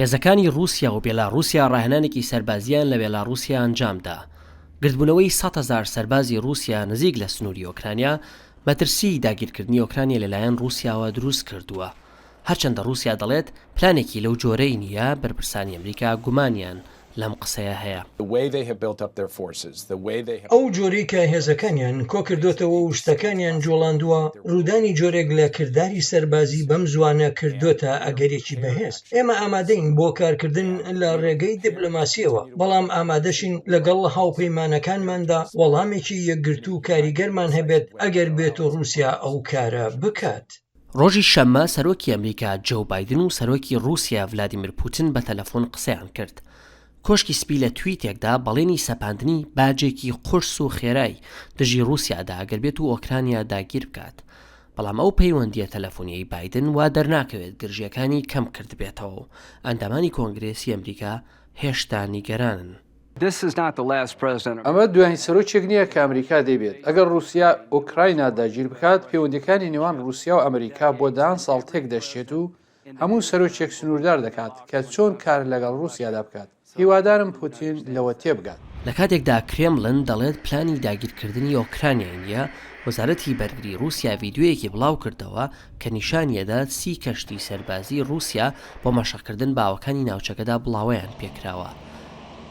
هێزەکانی ڕووسیا و بێلاڕووسیا ڕاهێنانێکی سەربازییان لە بێلاڕووسیا ئەنجامدا. گردبوونەوەی 100,000 سەربازی ڕووسیا نزیک لە سنووری ئۆکرانیا، مەترسیی داگیرکردنی ئۆکرانیا لەلایەن ڕووسیاوە دروست کردووە. هەرچەندە ڕووسیا دەڵێت پلانێکی لەو جۆرەی نییە، بەرپرسانی ئەمریکا گومانیان لەم قسەیە هەیە. ئەو جۆرەی کە هێزەکانیان کۆکردۆتەوە و شتەکانیان جوڵاندووە، ڕوودانی جۆرێک لە کرداری سەربازی بەم زووانە کردۆتە ئەگەرێکی بەهێز. ئێمە ئامادەین بۆ کارکردن لە ڕێگەی دیبلۆماسییەوە، بەڵام ئامادەشین لەگەڵ هاوپەیمانەکانماندا وەڵامێکی یەکگرتوو و کاریگەرمان هەبێت ئەگەر بێتو ڕووسیا ئەو کارە بکات. ڕۆژی شەممە سەرۆکی ئەمریکا جۆو بایدن و سەرۆکی ڕووسیا ڤلادیمیر پوتن بە تەلەفۆن قسەیان کرد. کۆشکی سپی لە تویتێکدا بەڵێنی سەپاندنی باجێکی قورس و خێرای دژی ڕووسیا دا ئەگەر بێت و ئۆکرانیا داگیر بکات. بەڵام ئەو پەیوەندییە تەلەفۆنییەی بایدن وا دەرناکەوێت گرژییەکانی کەم کردبێتەوە و ئەندامانی کۆنگرێسی ئەمریکا هێشتا نیگەرانن. ئەمە دوایین سەرۆکێک نییە کە ئەمریکا دەیبێت. ئەگەر ڕووسیا ئۆکراینا داگیر بکات، پەیوەندییەکانی نێوان ڕووسیا و ئەمریکا بۆ دەیان ساڵ تێکدەشکێت و هەموو سەرۆکێک سنووردار دەکات کە چۆن کار لەگەڵ ڕووسیادا بکات. هیوادارم پوتین لەوە تێبگات. لە کاتێکدا کرێملن دەڵێت پلانی داگیرکردنی ئۆکرانیای نییە، وەزارەتی بەرگری ڕووسیا ڤیدیۆیەکی بڵاوکردەوە کە نیشانیەدات سی کەشتی سەربازی ڕووسیا بۆ مەشقکردن بە ئاوەکانی ناوچەکەدا بڵاوەیان پێکراوە.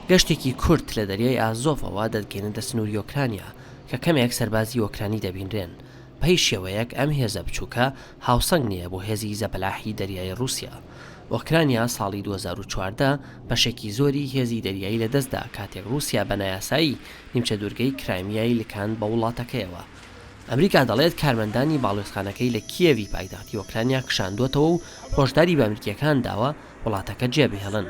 گەشتێکی کورت لە دەریای ئازۆڤەوە دەتگەینێتە سنووری ئۆکرانیا کە کەمێک سەربازی ئۆکرانی دەبینرێن. بە هیچ شێوەیەک ئەم هێزە بچووکە هاوسەنگ نییە بۆ هێزی زەبەلاحی دەریایی ڕووسیا. ئۆکرانیا ساڵی 2014 بەشێکی زۆری هێزی دەریایی لەدەستدا کاتێک ڕووسیا بە نایاسایی نیمچە دوورگەی کرایمیای لکاند بە وڵاتەکەیەوە. ئەمریکا دەڵێت کارمەندانی باڵوێزخانەکەی لە کیێڤی پایتەختی ئۆکرانیا کشاندووەتەوە و هۆشداری بە ئەمریکییەکان داوە وڵاتەکە جێبهێڵن.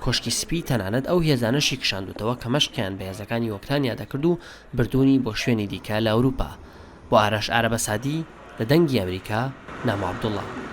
کۆشکی سپی تەنانەت ئەو هێزانەشی کشاندووتەوە کە مەشقیان بە هێزەکانی ئۆکرانیا دەکرد و بردوونی بۆ شوێنی دیکە لە ئەوروپا. بۆ ئارەش ئارەبەسادی، لە دەنگی ئەمریکا، نامۆ عەبدوڵڵا.